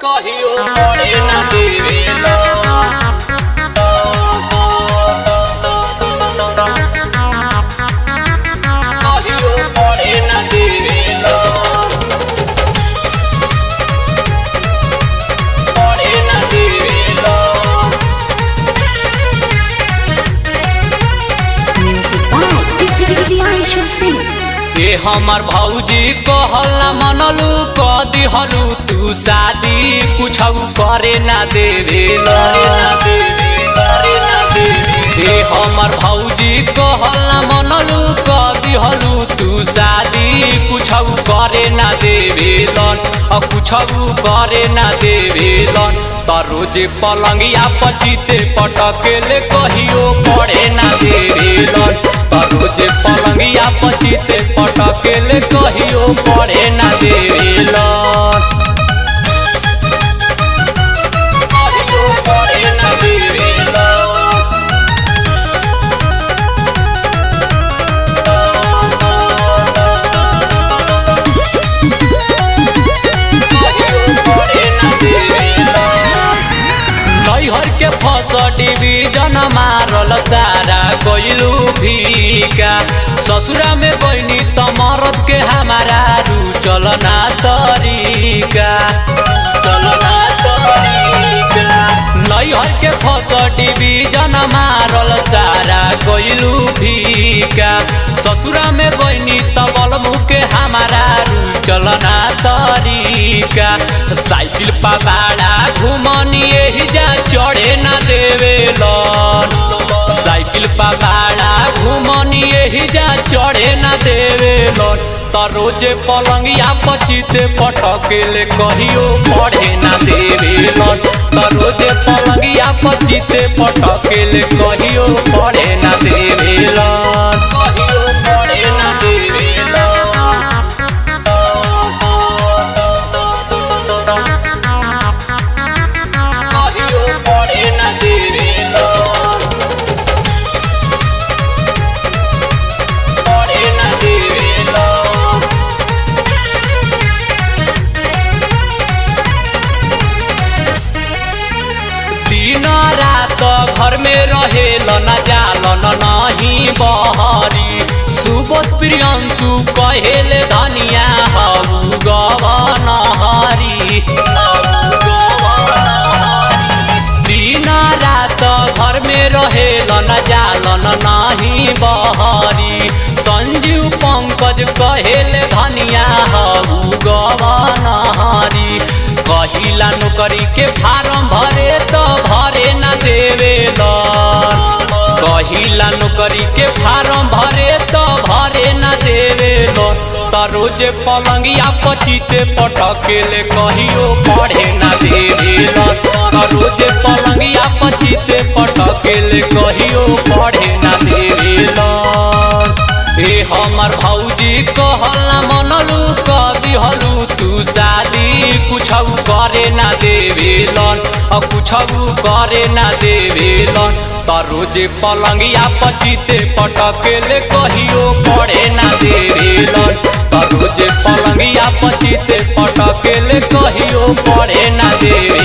कहियो पढ़े ना देवेला। कहियो पढ़े ना देवेला। पढ़े ना देवेला। Music by Priyanshu Singh. ए हमर भौजी कहल ना मनलू क दिहलू तू शादी कुछ करे ना देवे ए हमर भौजी कहल ना मनलू क दिहलू तू शादी कुछ करे ना देवे लन अ कुछ करे ना देवे लन त रोजे पलंगिया पचीते पटकेले कहियो पढ़े ना देवे लन त रोजे पलंगिया पचीते पटकेले कहियो पढ़े ना देवेलन। कहियो पढ़े ना देवेलन। कहियो पढ़े ना देवेलन। नैहर के फर्स्ट डिवीजन मारल सारा गइलू भीका ससुरा में गइनी त मरद के हमारा रुचल ना तरीका चलना तरीका। नैहर के फर्स्ट डिवीजन मारल सारा गइलू भीका ससुरा में गइनी त बलमु के हमारा रुचल ना तरीका साइकिल पबाड़ा घुमनी एही जा चढ़े ना देवेलन साइकिल पबाड़ा घुमनी एही जा चढ़े ना देवेलन त रोजे पलंगिया पचीते पटकेले कहियो पढ़े ना देवेलन त रोजे पलंगिया पचीते पटकेले कहियो पढ़े ना देवेलन कहियो पढ़े ना देवेलन। कहियो पढ़े ना देवेलन। पढ़े ना देवेलन। दिन रात घर में रहेल न जालन नहीं बहरी सुबोध प्रियंशु कहेले धनिया हऊ गवनहरी दिन रात घर में रहेल न जालन नहीं बहरी संजीव पंकज कहेले धनिया हऊ गवनहरी कहिला नौकरी के फारम भरे त भरे ना देवेलन कहिला नौकरी के फारम भरे त भरे ना देवेलन त रोजे पलंगिया पचीते पटकेले कहियो पढ़े ना देवेलन त रोजे पलंगिया पचीते पटकेले कहियो पढ़े ना देवेलन। ए हमर भौजी कहल ना मनलू क दिहलू तू शादी कुछ करे ना देवेलन अ कुछ करे ना देवेलन त रोजे पलंगिया पचीते पटकेले कहियो पढ़े ना देवेलन त रोजे पलंगिया पचीते पटकेले कहियो पढ़े ना देवेलन।